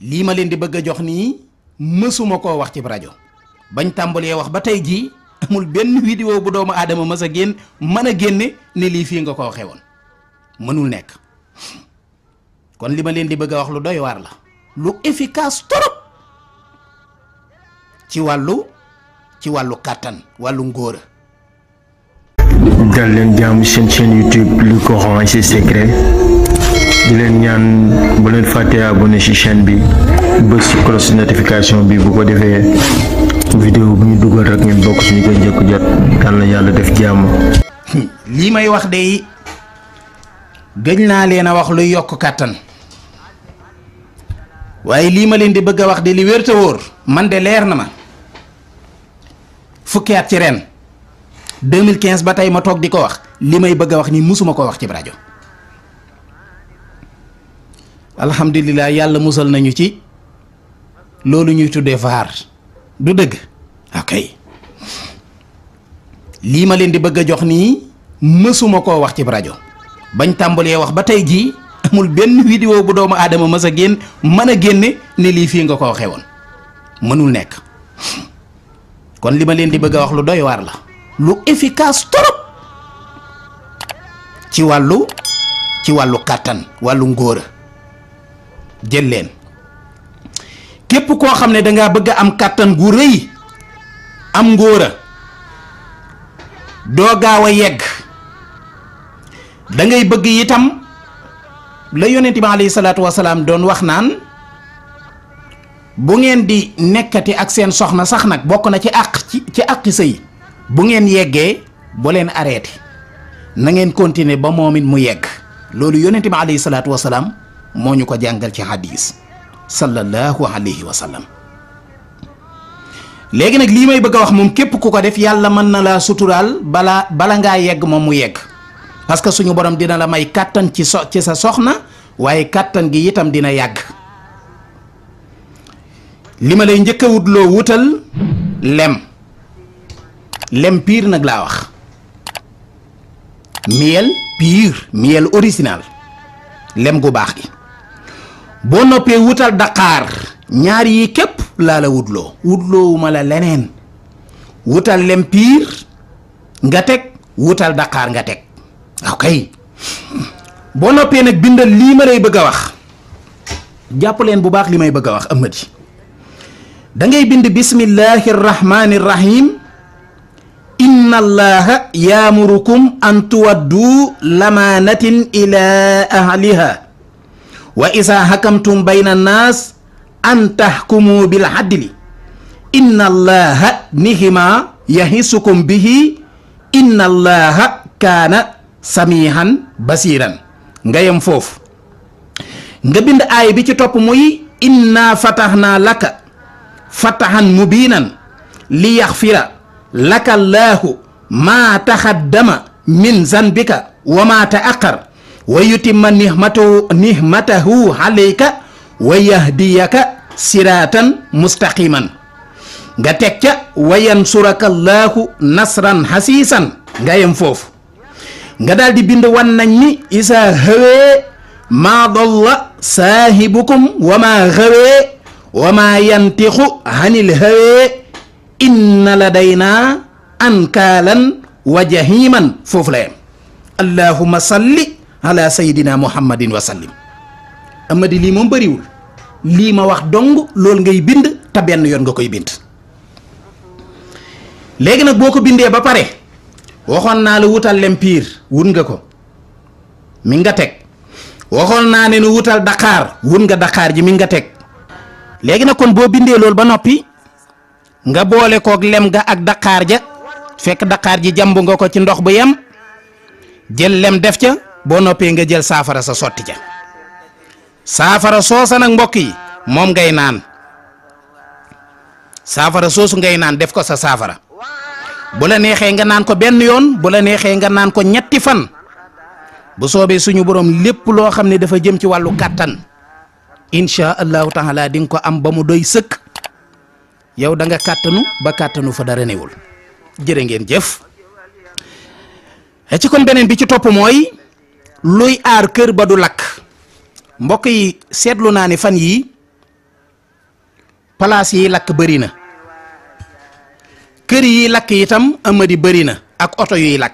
lii ma leen di bëgg a jox nii mësuma koo wax ci rajo bañ tàmbalee wax ba tey jii amul benn vidéo bu doomu aadama mës a mën a génne ne lii fii nga ko waxee woon mënul nekk. kon li ma leen di bëgg a wax lu doy waar la lu efficace trop ci wàllu kàttan wàllu ngóora. dal leen jàmm seen chaîne YouTube Lu Coran et ses secrets di leen ñaan bu leen fàtte abonné ci chaîne bi bës ci cloche notification bi bu ko defee vidéo bu ñu dugal rek ngeen bokk suñu koy njëkk jot yal na yàlla def jàmm. lii may wax de gëj naa leen a wax luy yokk kàttan waaye lii ma leen di bëgg a wax de li wér te wóor man de leer na ma fukki at ci ren 2015 ba tey ma toog di ko wax li may bëgg a wax nii musuma ko wax ci rajo alhamdulilah yàlla musal nañu ci loolu ñuy tuddee vaar du dëgg ok lii ma leen di bëgg a jox nii mësuma koo wax ci rajo bañ tàmbalee wax ba tey jii amul benn vidéo bu doomu aadama mës a mën a génne ne lii fii nga ko waxee woon mënul nekk kon li ma leen di bëgg a wax lu doy waar la lu efficace trop ci wàllu kàttan wàllu ngóora jël leen képp koo xam ne dangaa bëgg a am kàttan gu rëy am ngóora doo gaaw a yegg da ngay bëgg itam la yonent bi alayhi salaatu wasalaam doon wax naan bu ngeen di nekkati ak seen soxna sax nag bokk na ci àqi sëy bu ngeen yeggee bu leen arrêté na ngeen continuer ba moom it mu yegg loolu yonent bi alayhi salaatu wasalaam moo ñu ko jàngal ci hadis sallallahu alayhi wa sallam. léegi nag lii may bëgg a wax moom képp ku ko def yàlla mën na laa suturaal bala ngaa yegg moom mu yegg parce que suñu borom dina la may kàttan ci sa soxna waaye kàttan gi itam dina yàgg. li ma lay njëkk a wutloo wutal lem pire nag laa wax miel original lem gu baax gi boo noppee wutal daqaar ñaar yi képp laa la wutloowuma la leneen wutal lem pire nga teg wutal daqaar nga teg ok boo noppee nag bindal lii ma lay bëgg a wax jàpp leen bu baax li may bëgg a wax amadi da ngay bind bismillahi rahmani rahim inna allaha yaamurukum an tuwaddu lamaanatin ila ahliha wa isa hakamtum bayna annaas an tahkumu bil adli inna allaha nihima yahisukum bihi inna allaha kaana samihan basiran nga yem foofu nga bind aay bi ci topp muy inna fatahna laka fatahan mubinan li yaxfira laka allahu ma taxaddama min zanbika wa ma taaqar wa yutimma nihmatahu alayka wa yahdiyaka siratan mustaqiman nga teg ca wa yansuraka allahu nasran hasiisan nga yem foofu nga daal di bind wan nañ ni isa hawee maa dalla saahibukum wa maa hawee wa maa yantixu hanil hawee inna ladayna ankaalan wa jahiman foofu la yem allahumma salli ala sayidina muhammadin wa sallim amadi lii moom bëriwul lii ma wax dong loolu ngay bind te benn yoon nga koy bind léegi nag boo ko bindee ba pare waxoon naa la wutal lem piir wut nga ko mi nga teg waxoon naa ne nu wutal daqaar wut nga daqaar ji mi nga teg léegi nag kon boo bindee loolu ba noppi nga boole koog lem ga ak daqaar ja fekk daqaar ji jàmbu nga ko ci ndox bu yem jël lem def ca boo noppee nga jël saafara sa sotti ca saafara soosa nag mbokk yi moom ngay naan saafara soosu ngay naan def ko sa saafara bu la neexee nga naan ko benn yoon bu la neexee nga naan ko ñetti fan bu soobee suñu borom lépp loo xam ne dafa jëm ci wàllu kàttan insha allahu taala di nga ko am ba mu doy sëkk yow da nga kàttanu ba kàttanu fa dara newul jërë ngeen jëf. ci kon beneen bi ci topp mooy luy aar kër ba du lakk mbokk yi seetlu naa ne fan yii place yi lakk bëri na kër yi lakk itam amadi bëri na ak oto yuy lakk